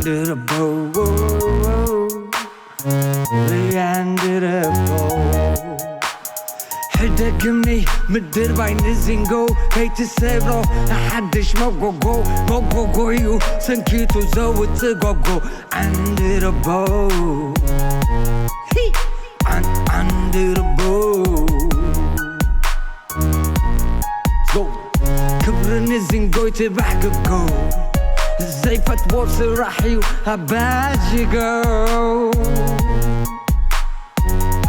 ድርበው ያንድረበው ሕደግምኒ ምድር ባይ ንዚንጎ ከይትሰብሮ ንሓድሽ መጎጎ መጎጎዩ ሰንኪቱ ዘውፅእ ጎጎ ዓንድረበው ዓንድረበው ክብሪ ንዚንጎይ ትባሕ ክጎ ዘይፈትዎ ስራሕ እዩ ኣባጅጎ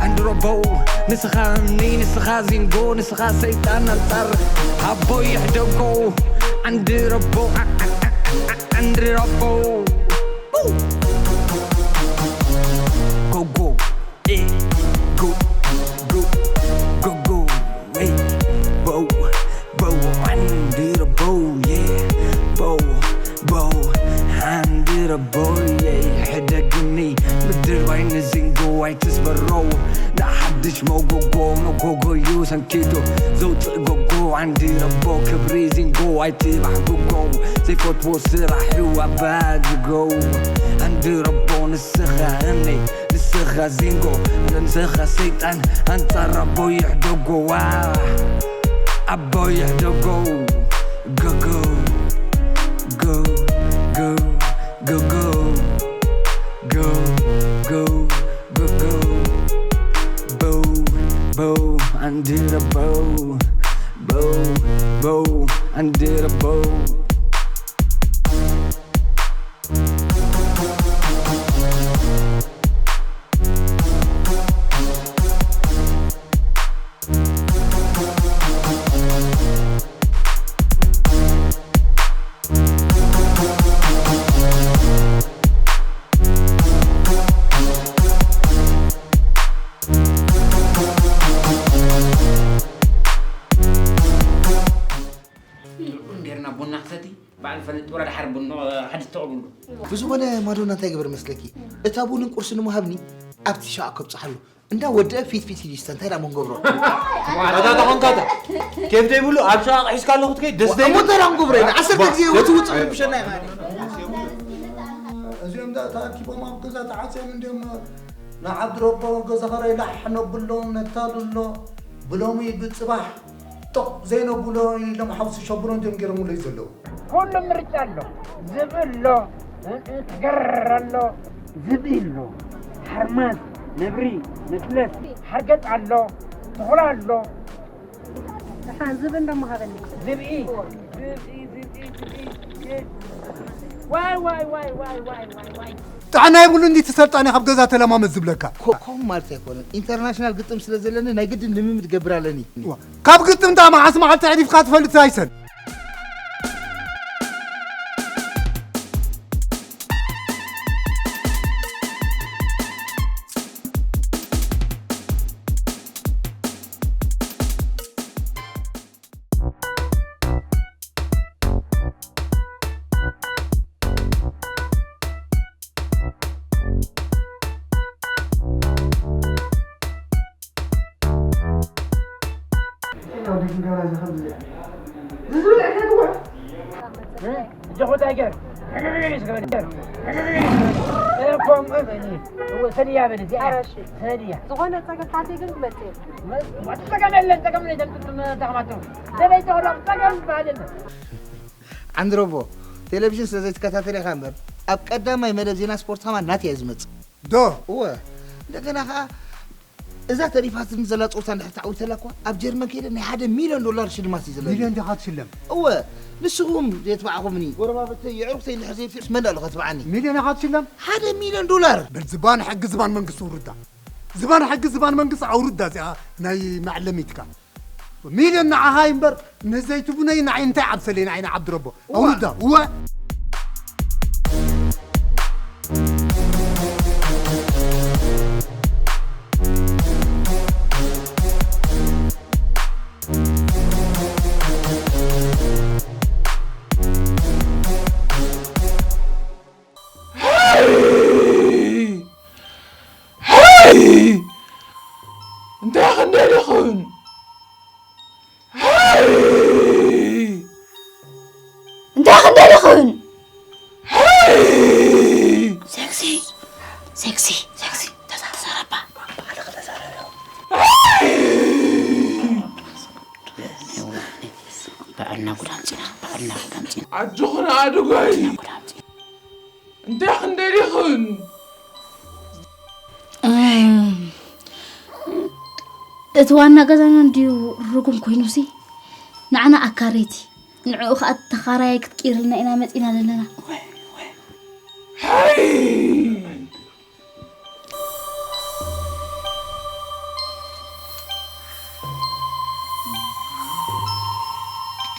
ኣንድሮቦ ንስኻ እምኒ ንስኻ ዚንጎ ንስኻ ሰይጣን ኣንጻር ኣቦ ይሕደጎ ኣንድሮቦ ኣንድሮቦ ጎጎ ኤ ጎ ጎ ጎጎ ኤ ቦው ቦው ኣንድሮቦ yeah ቦው ቦው ኣንድሮቦ yeah ሕደግኒ ምድር ባይ ንዚንጎ ኣይትስበሮ ንሓድሽ መጎጎ መጎጎዩ ሰንኪቱ ዘውፅእ ጎጎ ዓንድረቦ ክብሪ ዚንጎ ኣይትባሕብጎ ዘይፈትዎ ስራሕ እዩ ኣባጅጎ ዓንድረቦ ንስኻ እምኒ ንስኻ ዚንጎ ንስኻ ሰይጣን ኣንጻር ኣቦ ይሕደጎ ዋ ኣቦ ይሕደጎ ጎጎ ጎ ጎ ጎ ጎጎ ጎ ጎ ጎ ጎ ቦው ቦው ኣንድረቦ ቦው ቦው ኣንድረቦ ጌርና ቡና ክሰቲ በዓል ፈልጥ ወረ ድሓር ቡን ሓድሽ ተቕርብሉ ብዝኾነ ማዶና እንታይ ገበር መስለኪ እታ ቡንን ቁርስን ምሃብኒ ኣብቲ ሻዕ ከብፅሓሉ እንዳ ወደአ ፊት ፊት ሂዲስተ እንታይ ዳ መንገብሮ ኣታ ተኾንካታ ኬፍ ዘይብሉ ኣብ ሸቓቕ ሒዝካ ኣለኹ ትከይ ደስ ዘይብል እንታይ ዳ መንገብሮ ኢና ዓሰርተ ግዜ ውፅእ ውፅእ ንብሸና ኢና እዚኦም ተኣኪቦም ኣብ ገዛ ተዓፅዮም እንዲዮም ንዓዲ ረቦ ገዛ ኸራይ ላሕ ነብሎ ነታልሎ ብሎሚ ብፅባሕ ጦቕ ዘይነብሎ ኢሎም ሓውሲ ሸብሮም እዮም ገይሮምለይ ዘለዉ። ኩሉ ምርጫ ኣሎ። ዝብኢ ኣሎ፣ ክገርር ኣሎ፣ ዝብኢ ኣሎ፣ ሓርማዝ፣ ነብሪ፣ መፍለስ፣ ሓርገፅ ኣሎ፣ ተኹላ ኣሎ። ደሓን ዝብኢ እንደሞ ሃበኒ። ዝብኢ፣ ዝብኢ፣ ዝብኢ፣ ዝብኢ። ዋይ ዋይ ዋይ ዋይ ዋይ ዋይ ዋይ። ጥዕና የብሉ እንዲ ትሰልጣኒ ካብ ገዛ ተለማመድ ዝብለካ። ከምኡ ማለት ኣይኮነን። ኢንተርናሽናል ግጥም ስለ ዘለኒ ናይ ግድን ልምምድ ገብር ኣለኒ። ካብ ግጥም ዳ መዓስ መዓልቲ ዕሪፍካ ትፈልጥ ኣይሰን። እጆኹ እንታይ ገር ከምኡ በሊ ሰድያ በሊ እዚኣ ሰድያ ዝኾነ ፀገም ሓንቲ ግን ክመፅእ እቲ ፀገም የለን ፀገም ዘይተምፅእ ተኸማቶ ሰበይቲ ሆሎም ፀገም ዝበሃል የለን ዓንድረቦ ቴሌቪዥን ስለ ዘይትከታተል ኢኻ እምበር ኣብ ቀዳማይ መደብ ዜና ስፖርት ኸማ ናት እያ ዝመጽእ ዶ እወ እንደገና ኸዓ እዛ ተሪፋትኒ ዘላ ፀወታ እንድሕር ተዓዊተላ እኳ ኣብ ጀርመን ከይደ ናይ ሓደ ሚልዮን ዶላር ሽልማት እዩ ዘለኒ። ሚልዮን ዲኻ ትሽለም? እወ ንስኹም ዘየትባዕኹምኒ ጎረባብተይ የዕሩኽተይ እንድሕር ዘይብፂሑስ መን ኣሎ ከትብዓኒ? ሚልዮን ኢኻ ትሽለም? ሓደ ሚልዮን ዶላር። በል ዝባን ሕጊ ዝባን መንግስቲ ውርዳ። ዝባን ሕጊ ዝባን መንግስቲ ኣውርዳ እዚኣ ናይ መዕለሚትካ። ሚልዮን ንዓኻ እዩ እምበር ንዘይትቡነይ ንዓይ እንታይ ዓብሰለይ ንዓይ ንዓብዲ ረቦ። ኣውርዳ እወ። እንታይ ክንደይ ደኽን እንታይ ክንደይ ደኽን ኣድጎይ እንታይ ክንደሊኽን? እም፣ እቲ ዋና ገዛና እንድዩ ርጉም ኮይኑሲ፣ ንዓና ኣካረይቲ፣ ንዕኡ ኸኣ ተኻራያይ ክትቅይርልና ኢና መጺና ዘለና።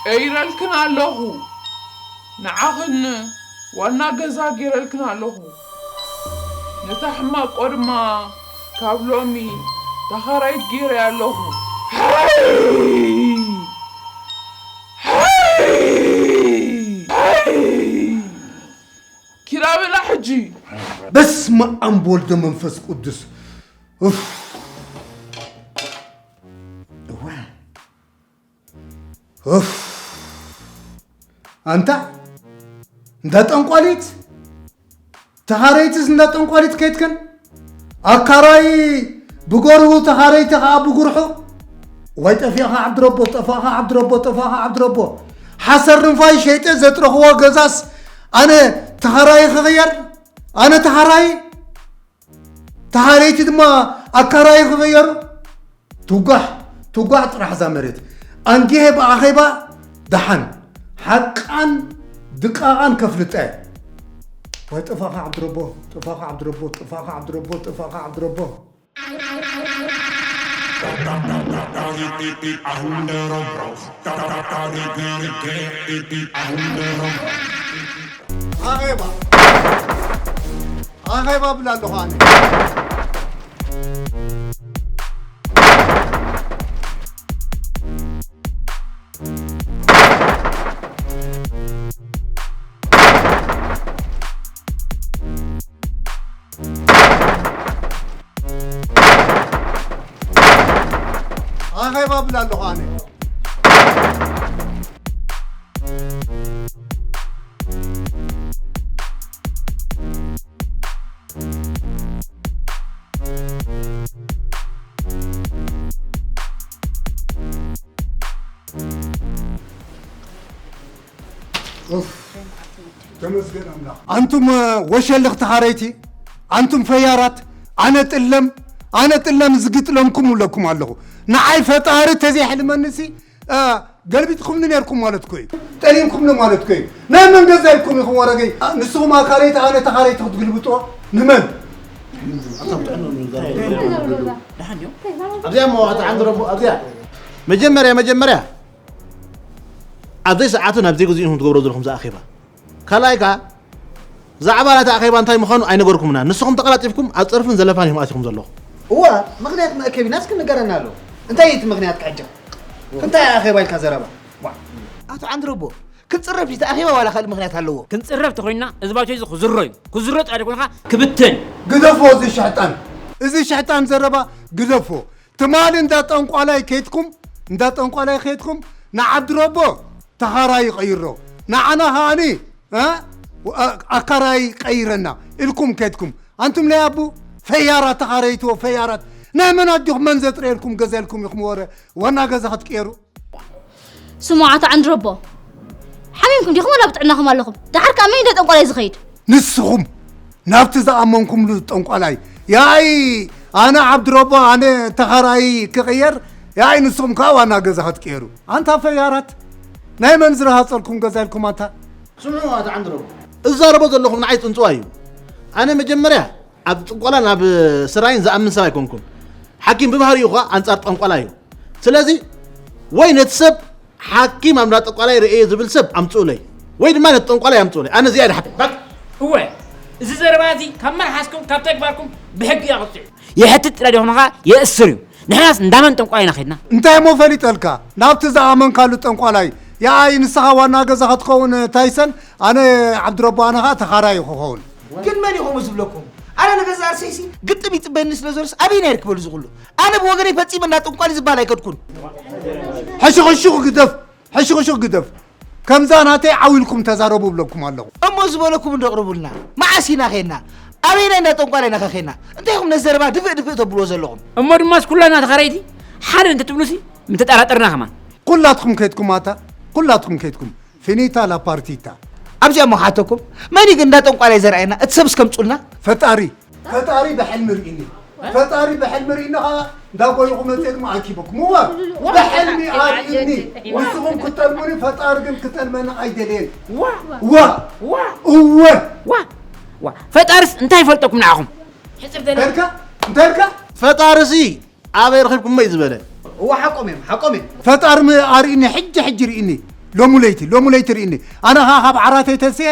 ቀይረልክን ኣለኹ። ንዓኽን ዋና ገዛ ገይረልክን ኣለኹ። ነታ ሕማቆ ድማ ካብ ሎሚ ተኻራይት ገይረያ ኣለኹ። ኪዳ በላ ሕጂ። በስመ ኣብ ወልደ መንፈስ ቅዱስ። ኡፍ። እዋ። ኡፍ። ኣንታ እንዳ ጠንቋሊት፣ ተኻረይትስ እንዳ ጠንቋሊት ከይትከን፣ ኣካራይ ብጎርሁ ተኻረይቲ ኸዓ ብጉርሑ። ዋይ ጠፊእኻ ዓብድረቦ፣ ጠፋእኻ ዓብድረቦ፣ ጠፋእኻ ዓብድረቦ። ሓሰር ርንፋይ ሸይጠ ዘጥረኽዎ ገዛስ ኣነ ተኻራይ ክቕየር? ኣነ ተኻራይ? ተኻረይቲ ድማ ኣካራይ ክቕየሩ? ትጓሕ፣ ትጓሕ ጥራሕ እዛ መሬት። ኣንጊሀ ብኣኼባ ደሓን፣ ሓቃን ድቃቓን ከፍልጠ። ዋይ ጥፋኻ ዓብድረቦ፣ ጥፋኻ ዓብድረቦ፣ ጥፋኻ ዓብድረቦ፣ ጥፋኻ ዓብድረቦ። ኣኼባ፣ ኣኼባ እብል ኣለኹ ኣነ። ኣኼባ እብል ኣለኹ ኣነ። ኡፍ። ተመስገን ኣምላኽ። ኣንቱም ወሸልኽ ተኻረይቲ፣ ኣንቱም ፈያራት፣ ኣነ ጥለም፣ ኣነ ጥለም ዝግጥለምኩም እብለኩም ኣለኹ። ንዓይ ፈጣሪ ተዘይሕልመኒሲ፣ አ፣ ገልቢጥኩምኒ ነርኩም ማለት እኮ እዩ። ጠሊምኩምኒ ማለት እኮ እዩ። ናይ መን ገዛ ኢልኩም ኢኹም ወረገይ? አ፣ ንስኹም ኣካረይቲ፣ ኣነ ተኻረይቲ ክትግልብጥዎ ንመን? ኣብዚኣ እሞ ኣቶ ዓንድረቦ፣ ኣብዚኣ መጀመርያ፣ መጀመርያ ኣብ ዘይሰዓቱ ናብ ዘይግዚኡ ኢኹም ትገብሮ ዘለኹም ዝኣኼባ። ካልኣይ ከኣ፣ ዛዕባ ናይቲ ኣኼባ እንታይ ምዃኑ ኣይነገርኩምና። ንስኹም ተቐላጢፍኩም ኣብ ጸርፍን ዘለፋን ኢኹም ኣቲኹም ዘለኹም። እወ፣ ምኽንያት መእከቢናስ ክንገረና ኣለዎ። እንታይ እዩ እቲ ምኽንያት ክሕጃ? እንታይ ኣኼባ ኢልካ ዘረባ? ዋ። ኣቶ ዓንድረቦ፣ ክንጽረፍ ድዩ እቲ ኣኼባ ዋላ ካልእ ምኽንያት ኣለዎ? ክንጽረፍ ተኾይንና፣ እዚ ባይቶ እዚ ክዝሮ እዩ። ክዝሮ ጥራይ ደይኮነ ከኣ ክብተን እዩ። ግደፎ እዚ ሸሕጣን። እዚ ሸሕጣን ዘረባ ግደፎ። ትማሊ እንዳ ጠንቋላይ ከይድኩም፣ እንዳ ጠንቋላይ ከይድኩም፣ ንዓብድረቦ ተኻራይ ይቐይሮ፣ ንዓና ከኣኒ፣ እ፣ ኣካራይ ቀይረና ኢልኩም ከይድኩም። ኣንቱም ናይ ኣቡ ፈያራት ተኻረይትዎ፣ ፈያራት። ናይ መን ኣዲኹም መን ዘጥረየልኩም ገዛ ኢልኩም ኢኹም ወረ ዋና ገዛ ክትቅየሩ? ስሙ ኣቶ ዓንድረቦ፣ ሓሚምኩም ዲኹም ወላ ብጥዕናኹም ኣለኹም? ደሓር ከኣ መን እንዳ ጠንቋላይ ዝኸይድ? ንስኹም ናብቲ ዝኣመንኩምሉ ጠንቋላይ፣ ያይ ኣነ ዓብድረቦ፣ ኣነ ተኻራይ ክቕየር፣ ያይ ንስኹም ከኣ ዋና ገዛ ክትቅየሩ። ኣንታ ፈያራት፣ ናይ መን ዝረሃጸልኩም ገዛ ኢልኩም ኣንታ? ስምዑ ኣቶ ዓንድረቦ። እዛረቦ ዘለኹም ንዓይ ጽንጽዋ እዩ። ኣነ መጀመርያ ኣብ ጥንቆላ ናብ ስራይን ዝኣምን ሰብ ኣይኮንኩን። ሓኪም ብባህሪኡ ኸኣ ኣንጻር ጠንቆላ እዩ። ስለዚ ወይ ነቲ ሰብ ሓኪም ኣብ እንዳ ጠንቋላይ ርእየ ዝብል ሰብ ኣምጽኡለይ፣ ወይ ድማ ነቲ ጠንቋላይ ኣምጽኡለይ። ኣነ እዚኣ እየ ዝሓትት። በቃ። እወ፣ እዚ ዘረባ እዚ ካብ መልሓስኩም፣ ካብ ተግባርኩም ብሕጊ እዩ ኣቕጽዑ። የሕትት ጥራይ ደይኮነ ኸኣ የእስር እዩ። ንሕናስ እንዳመን ጠንቋይ ኢና ኸድና? እንታይ እሞ ፈሊጠልካ? ናብቲ ዝኣመንካሉ ጠንቋላይ። ያኣይ ንስኻ ዋና ገዛ ክትኸውን ታይሰን፣ ኣነ ዓብድረቦ ኣነ ኸኣ ተኻራይ ክኸውን። ግን መን እዩ ከምኡ ዝብለኩም? ኣነ ንገዛ ርእሰይሲ ግጥም ይጽበየኒ ስለ ዘሎስ ኣበይ ናይ ርክበሉ እዚ ኩሉ? ኣነ ብወገነይ ፈጺመ እንዳ ጠንቋሊ ዝበሃል ኣይከድኩን። ሕሹኽሹኽ ግደፍ፣ ሕሹኽሹኽ ግደፍ። ከምዛ ናተይ ዓው ኢልኩም ተዛረቡ እብለኩም ኣለኹ። እሞ ዝበለኩም እንዶ ኣቕርቡልና። መዓስ ኢና ኸድና? ኣበይና እንዳ ጠንቋሊ ኢና ኸ ኸድና? እንታይ ኢኹም ነዚ ዘረባ ድፍእ ድፍእ ተብልዎ ዘለኹም? እሞ ድማስ ኩላትና ተኻረይቲ ሓደ እንተትብሉሲ ምተጠራጠርና ከማን። ኩላትኩም ከይድኩም ኣታ፣ ኩላትኩም ከይድኩም። ፊኒታ ላ ፓርቲታ። ኣብዚኣ እሞ ክሓተኩም፣ መን እዩ ግን እንዳ ጠንቋላይ ዘርኣየና? እቲ ሰብ እስከምጹልና። ፈጣሪ፣ ፈጣሪ ብሕልሚ ርኢኒ። ፈጣሪ ብሕልሚ ርኢኒ ኸዓ እንዳጎይኹ መፅእ ድማ ኣኪበኩም። እወ፣ ብሕልሚ ኣርኢኒ። ንስኹም ክጠልሙኒ፣ ፈጣሪ ግን ክጠልመኒ ኣይደልየን። ዋ፣ ዋ፣ ዋ፣ እወ። ዋ፣ ዋ። ፈጣርስ እንታይ ይፈልጠኩም ንዓኹም? ሕፅብ ተለ- እንተልካ፣ እንተልካ። ፈጣርሲ ኣበይ ረኺብኩሞ እዩ ዝበለ። እዋ ሓቆም እዮም፣ ሓቆም እዮም። ፈጣሪ ኣርኢኒ፣ ሕጂ ሕጂ ርኢኒ። ሎሙ ለይቲ፣ ሎሙ ለይቲ ርኢኒ። ኣነ ኸዓ ካብ ዓራተይ ተንስኤ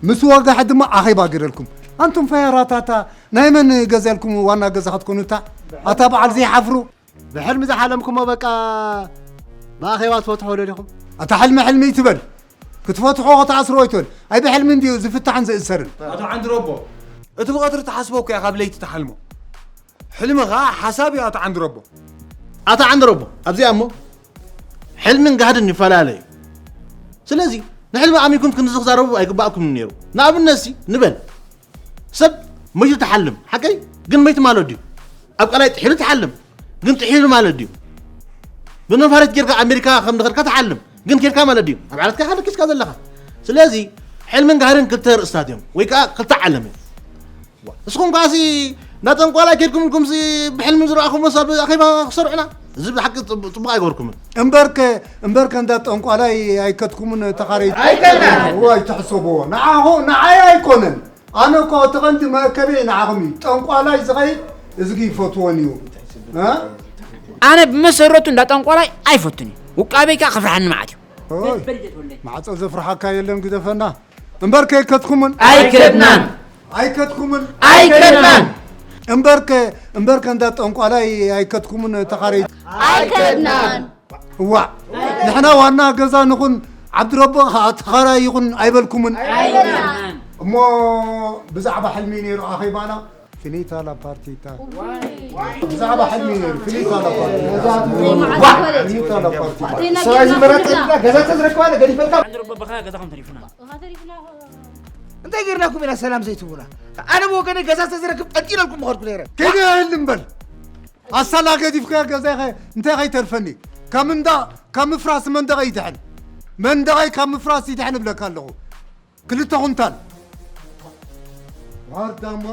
ምስ ወጋሕ ድማ ኣኼባ ገይረልኩም። ኣንቱም ፈያራታታ ናይ መን ገዛ ኢልኩም ዋና ገዛ ክትኮኑ እታ ኣታ በዓል ዘይሓፍሩ። ብሕልሚ ዝሓለምኩሞ በቃ ብኣኼባ ትፈትሖ ዶ ዲኹም? ኣታ ሕልሚ ሕልሚ ይትበል። ክትፈትሖ ክትኣስሮ ይትበል። ኣይ ብሕልሚ እንድዩ ዝፍታሕን ዝእሰርን። ኣቶ ዓንድሮቦ እቲ ብቐትሪ ትሓስቦ እኮ እያ ካብ ለይቲ ትሓልሞ። ሕልሚ ኸዓ ሓሳብ እዩ ኣቶ ዓንድሮቦ። ኣታ ዓንደረቦ ኣብዚኣ እሞ ሕልምን ጋህድን ይፈላለ እዩ። ስለዚ ንሕልሚ ኣሚንኩም ክንዚ ክዛረቡ ኣይግባእኩምን ነይሩ። ንኣብነት ሲ ንበል ሰብ መይቱ ትሓልም ሓቀይ ግን መይቱ ማለት ድዩ? ኣብ ቀላይ ጥሒሉ ትሓልም ግን ጥሒሉ ማለት ድዩ? ብነፋሪት ጌርካ ኣሜሪካ ከም ንኸድካ ትሓልም ግን ኬድካ ማለት ድዩ? ኣብ ዓለትካ ኢኻ ደቂስካ ዘለኻ። ስለዚ ሕልምን ጋህድን ክልተ ርእስታት እዮም ወይ ከዓ ክልተ ዓለም እዮም። ንስኹም ከዓሲ እንዳ ጠንቋላይ ኬድኩም ኢልኩምሲ ብሕልሚ ዝረኣኹሞ ሰብ ኣኼባ ክሰርዑና እዚ ብሓቂ ጽቡቕ ኣይገበርኩምን። እምበርከ እምበርከ እንዳ ጠንቋላይ ኣይከድኩምን ተኻረይቲ ኣይከድናን። እዋይ ትሕሰብዎ ንዓኹ ንዓይ ኣይኮነን። ኣነ እኮ እቲ ቀንዲ መእከበይ ንዓኹም እዩ። ጠንቋላይ ዝኸይድ እዝጊ ይፈትዎን እዩ። እ? ኣነ ብመሰረቱ እንዳ ጠንቋላይ ኣይፈቱን እዩ። ውቃበይ ከዓ ክፍርሓኒ መዓት እዩ። ኦይ፣ ማዕጾ ዘፍርሓካ የለን ግደፈና። እምበር ከይከድኩምን? ኣይከድናን። ኣይከድኩምን? ኣይከድናን። እምበርከ እምበርከ እንዳ ጠንቋላይ ኣይከድኩምን ተኻረይቲ? ኣይከድናን። እዋ ንሕና ዋና ገዛ ንኹን ዓብድረቦ ኸዓ ተኻራይ ይኹን ኣይበልኩምን? ኣይከድናን። እሞ ብዛዕባ ሕልሚ ነይሩ ኣኼባና ፊኒታ ላ ፓርቲታ። ብዛዕባ ሕልሚ ነይሩ ፊኒታ ላ ፓርቲታ። ፊኒታ ላ ፓርቲታ። ሰብኣይ ዝመረጠ ገዛ ተዝረክባ ገዲፈልካ። በኻ ገዛኹም ተሪፉና። እንታይ ጌርናኩም ኢና ሰላም ዘይትቡና? ኣነ ብወገነይ ገዛ ተዝረክብ ጠንጢለልኩም ምኸድኩ ነይረ። ከይደ ህልም በል። ኣሳላ ገዲፍካ ገዛኸ እንታይ ከይተርፈኒ? ካብ እንዳ ካብ ምፍራስ መንደቐ ይድሕን። መንደቐይ ካብ ምፍራስ ይድሕን እብለካ ኣለኹ። ክልተ ኩንታል ዋርዳማ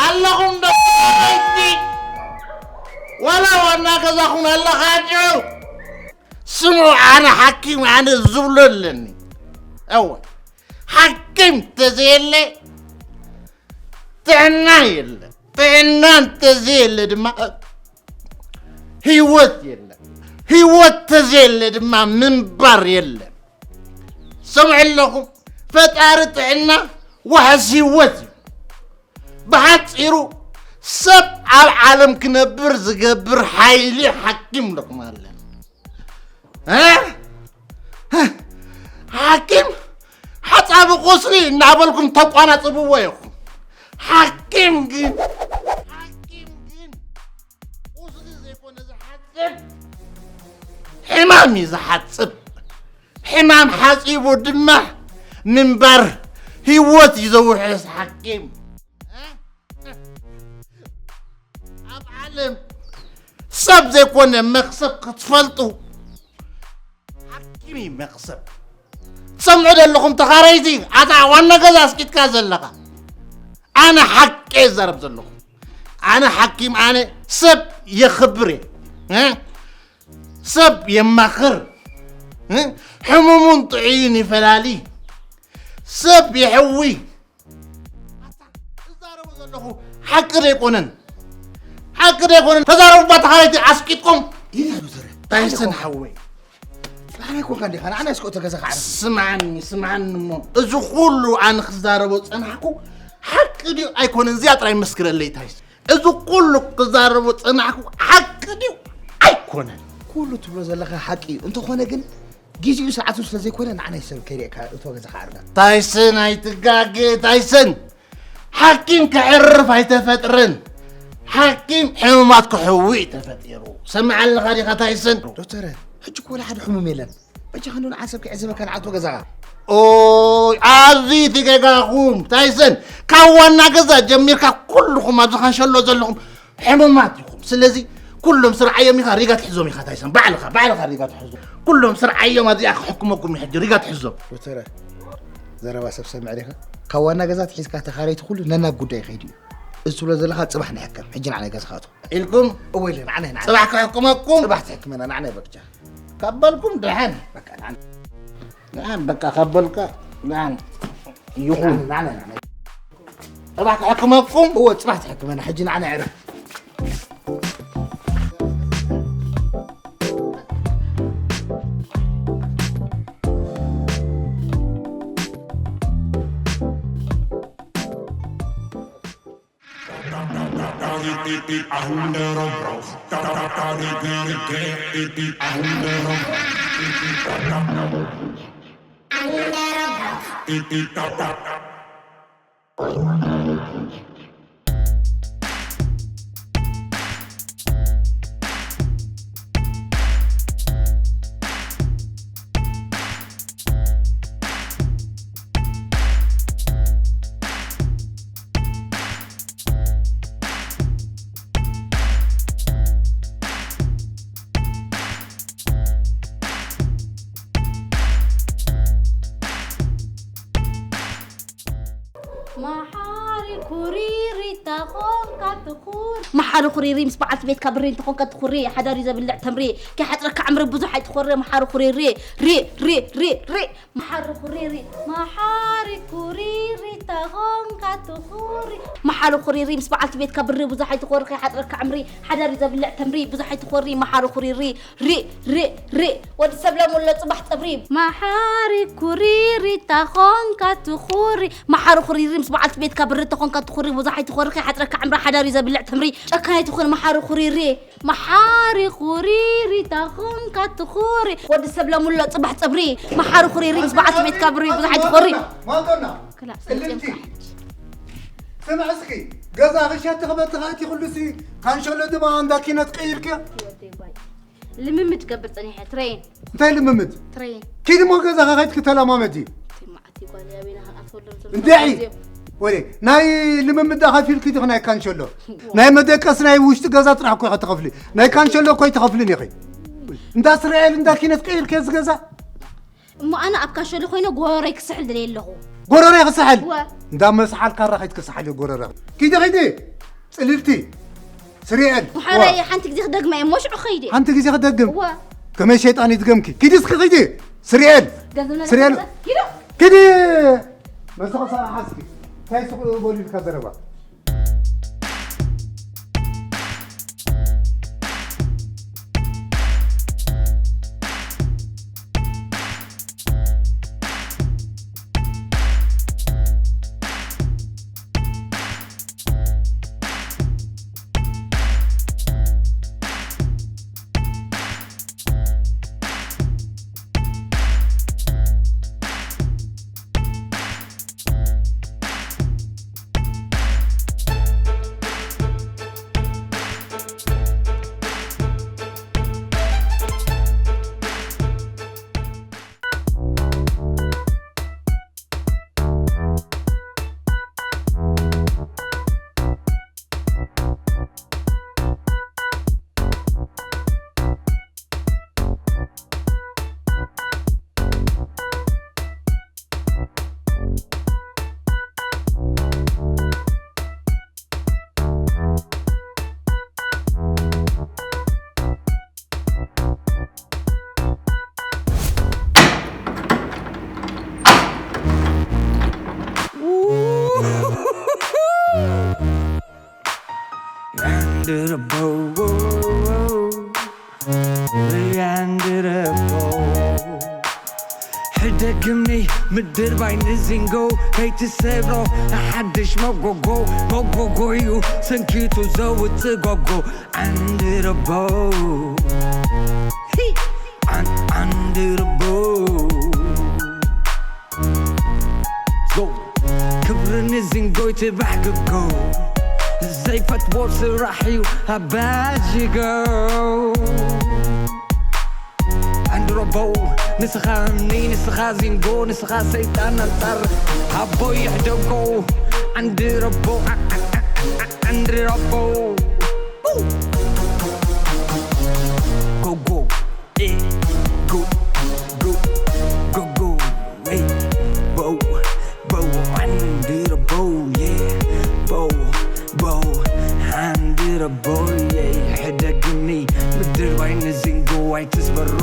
ኣለኹም ዶ? ዋላ ዋና ገዛኹም ኣለኻ? ስምዑ፣ ኣነ ሓኪም ኣነ ዝብሎ ኣለኒ። እወ፣ ሓኪም ተዘየለ ጥዕና የለ፣ ጥዕና እንተዘየለ ድማ ህይወት የለ፣ ህይወት ተዘየለ ድማ ምንባር የለ። ሰምዑ ኣለኹም፣ ፈጣሪ ጥዕና ዋሕስ ህይወት እዩ። ብሓጺሩ ሰብ ኣብ ዓለም ክነብር ዝገብር ሓይሊ ሓኪም ኣለኩም ኣለ። እ? ሓኪም ሓጻቢ ቁስሊ እናበልኩም ተቋናጽብዎ ኢኹም። ሓኪም ግን፣ ሓኪም ግን ቁስሊ ዘይኮነ ዝሓጽብ፣ ሕማም እዩ ዝሓጽብ። ሕማም ሓጺቡ ድማ ምንባር ህይወት እዩ ዘውሕስ ሓኪም። ኣብ ዓለም ሰብ ዘይኮነ መኽሰብ ክትፈልጡ፣ ሓኪም እዩ መኽሰብ። ትሰምዑ ዘለኹም ተኻረይቲ፣ ኣታ ዋና ገዛ ኣስቂጥካ ዘለኻ፣ ኣነ ሓቂ እዛረብ ዘለኹ። ኣነ ሓኪም፣ ኣነ ሰብ የኽብር እየ። እ? ሰብ የማኽር። እ? ሕሙሙን ጥዑይን ይፈላሊ። ሰብ የሕዊ። ኣታ እዛረቦ ዘለኹ ሓቂ ዶ ኣይኮነን? ሓቂ ዶ ኣይኮነን? ተዛረቡ፣ እባ ተኻረይቲ ኣስቂጥኩም። ይዛ ዶክተር። ታይሰን ሓወይ። ኣነ ኮንካ እንዲኻ፣ ንዓና እስኮ ተገዛ ካዕረ። ስምዓኒ፣ ስምዓኒ እሞ። እዚ ኩሉ ኣነ ክዛረቦ ጸናሕኩ ሓቂ ድዩ ኣይኮነን? እዚኣ ጥራይ መስክረለይ ታይሰን። እዚ ኩሉ ክዛረቦ ጸናሕኩ ሓቂ ድዩ ኣይኮነን? ኩሉ ትብሎ ዘለኻ ሓቂ እዩ። እንተኾነ ግን ግዜኡ ሰዓቱ ስለ ዘይኮነ ንዓና ይሰብ ከይሪእካ እቶ ገዛ ካዕርና። ታይሰን ኣይትጋገ፣ ታይሰን። ሓኪም ከዕርፍ ኣይተፈጥረን። ሓኪም ሕሙማት ክሕዊ እዩ ተፈጢሩ። ሰምዕ ኣለኻ ዲኻ ታይሰን? ዶክተረ፣ ሕጂ እኮ ወላ ሓደ ሕሙም የለን። በጃኻ እንዶ ንዓሰብ ክዕዘበካ ንዓቶ ገዛኻ። ኦይ፣ ኣብዚ እቲ ገጋኹም ታይሰን፣ ካብ ዋና ገዛ ጀሚርካ ኩልኹም ኣብዚ ካንሸሎ ዘለኹም ሕሙማት ኢኹም። ስለዚ ኩሎም ስርዓዮም ኢኻ፣ ሪጋ ትሕዞም ኢኻ ታይሰን። ባዕልኻ፣ ባዕልኻ ሪጋ ትሕዞም። ኩሎም ስርዓዮም፣ ኣብዚኣ ክሕክመኩም እዩ ሕጂ፣ ሪጋ ትሕዞም። ዶክተረ፣ ዘረባ ሰብ ሰምዕ ዲኻ? ካብ ዋና ገዛ ትሒዝካ ተኻረይቲ ኩሉ ነናብ ጉዳይ ይኸይድ እዩ። እዚ ትብሎ ዘለኻ ጽባሕ ንሕከም፣ ሕጂ ንዓና ገዛኻ እቶ። ኢልኩም? እወ ኢለ፣ ንዓና፣ ንዓና። ጽባሕ ክሕክመኩም? ጽባሕ ትሕክመና፣ ንዓና በቃ። ካብ በልኩም ደሓን። በቃ፣ ንዓና። ደሓን፣ በቃ፣ ካብ በልካ ደሓን። ይኹን። ንዓና፣ ንዓና። ጽባሕ ክሕክመኩም? እወ፣ ጽባሕ ትሕክመና፣ ሕጂ ንዓና ዕረፍ። መሓሪ ኩሪሪ ተኾንካ ትኹሪ። መሓሪ ኩሪሪ ምስ በዓልቲ ቤትካ ብሪ እንተኾንካ ትኹሪ። ሓዳር እዩ ዘብልዕ ተምሪ። ከይሓፅረካ ዕምሪ ብዙሕ ኣይትኾሪ። መሓሪ ኩሪሪ። ሪ፣ ሪ፣ ሪ፣ ሪ። መሓሪ ኩሪሪ። መሓሪ ኩሪሪ ተኾንካ ትኹሪ። መሓሪ ኩሪሪ ምስ በዓልቲ ቤትካ ብሪ ብዙሕ ኣይትኾሪ። ከይሓፅረካ ዕምሪ ሓዳር እዩ ዘብልዕ ተምሪ። ብዙሕ ኣይትኾሪ። መሓሪ ኩሪሪ። ሪ፣ ሪ፣ ሪ። ወዲ ሰብ ለሙሎ ጽባሕ ጸብሪ። መሓሪ ኩሪሪ ታኾንካ ትኹሪ። መሓሪ ኩሪሪ ምስ በዓልቲ ቤትካ ብሪ ተኾንካ ትኹሪ። ብዙሕ ኣይትኾሪ ከይሓጽረካ ዕምሪ ሓዳር እዩ ዘብልዕ ተምሪ። ጨካን ኣይትኹን መሓሪ ኩሪሪ። መሓሪ ኩሪሪ ታኾንካ ትኹሪ። ወዲ ሰብ ለሙሎ ጽባሕ ጸብሪ። መሓሪ ኩሪሪ ምስ በዓልቲ ቤትካ ብሪ ብዙሕ ኣይትኾሪ። ማንቶና፣ ክላእ ጽልምቲ። ጽልምቲ። ስምዕ እስኪ፣ ገዛ ክሸት ክበትኻ እቲ ኩሉ ሲ ካንሸሎ ድማ እንዳ ኪነት ቀይርክዮ? ወደይ ጓይ። ልምምድ ገብር ጸኒሐ፣ ትሬን። እንታይ ልምምድ? ትሬን። ኪድ እሞ ገዛኻ ከይድኪ ተለማመዲ። እቲ መዓት እዩ ጓል፣ ኣበይና ክንኣቱ እንድዒ! ወይኔ፣ ናይ ልምምድ ዳ ከፊልኪ ዲኺ ናይ ካንሸሎ? ናይ መደቀስ ናይ ውሽጢ ገዛ ጥራሕ እኮ ኢኺ ትኸፍሊ። ናይ ካንሸሎ እኮ ኣይትኸፍልን ኢኺ። እንዳ ስራኤል እንዳ ኪነት ቀይርኪ እዚ ገዛ? እሞ ኣነ ኣብ ካንሸሎ ኮይነ ጎረሮይ ክስሕል ድልየ ኣለኹ። ጎረሮይ ክስሕል? እወ። እንዳ መስሓል ካራ ከይትክስሓል እዩ ጎረሮ። ኪዲ፣ ኪዲ! ጽልልቲ! ስሪኤል! ምሓረይ፣ እወ። ሓንቲ ግዜ ክደግማ እየ፣ እሞ ሽዑ ከይደ። ሓንቲ ግዜ ክደግም? እወ። ከመይ ሸይጣን ይድገምኪ? ኪዲ እስኪ ኪዲ! ስሪኤል! ገንዘብና ስሪኤል! ኪዱ! ኪዲ! መሰኸ ሰብዓ ሓዝኪ። እንታይ ስቕ በሉ ኢልካ ዘረባ? ሕደግምኒ ምድር ባይ ንዚንጎ ከይትሰብሮ ንሓድሽ መጎጎ መጎጎዩ ሰንኪቱ ዘውፅእ ጎጎ ዓንድረቦ ዓንድረቦ ክብሪ ንዚንጎይ ትባሕ ግጎ ዘይፈትዎ ስራሕ እዩ ኣባጅጎ ዓንድረቦ ንስኻ እምኒ ንስኻ ዚንጎ ንስኻ ሰይጣን ኣንጻር ኣቦ ይሕደጎ ዓንድረቦ ዓንድረቦ ጎጎ ጎ ጎ ጎ ጎ ጎ ቦ ቦ ዓንድረቦ ቦ ቦ ዓንድረቦ ሕደግኒ ምድር ባይ ንዚንጎ ኣይትስበሮ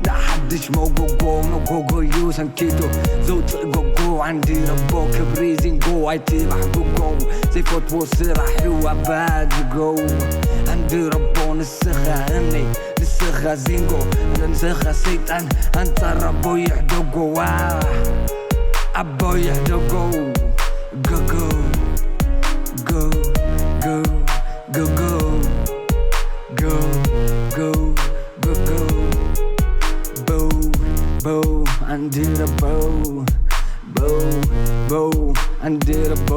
ንሓድሽ መጎጎ መጎጎዩ ሰንኪቶ ዘውፅእ ጎጎ ዓንድረቦ ክብሪ ዚንጎ ኣይትባሕ ጎጎ ዘይፈትዎ ስራሕ እዩ ኣባጅጎ ዓንድረቦ ንስኻ እምኒ ንስኻ ዚንጎ ንስኻ ሰይጣን ኣንጻር ኣቦ ይሕደጎዋ ኣቦ ይሕደጎ ጎጎ ጎ ጎ ጎጎ ጎ ጎ ጎጎ ቦ ቦ ኣንድረቦ ቦ ቦ ኣንድረቦ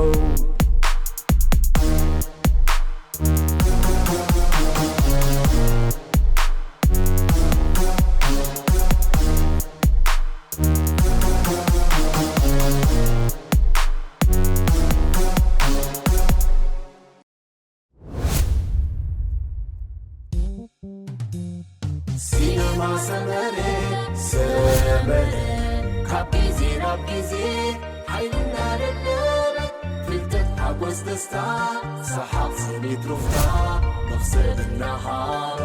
ሲነማ ሰመረ ሰመረ ካብ ግዜ ናብ ግዜ ሓይሉ እናደለበ ፍልጠት ሓጎስ ደስታ ሰሓቕ ስኒት ሩፍታ መኽሰብ እናሃበ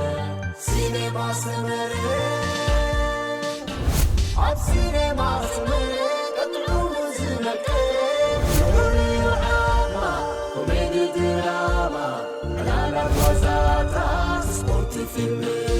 ሲነማ ሰመረ ኣብ ሲነማ ሰመረ ቀጥዑ ዝመቀ ፍቕሪ ዓማ ኮሜዲ ድራማ ዕላላት ዋዛታት ስፖርት ፊልም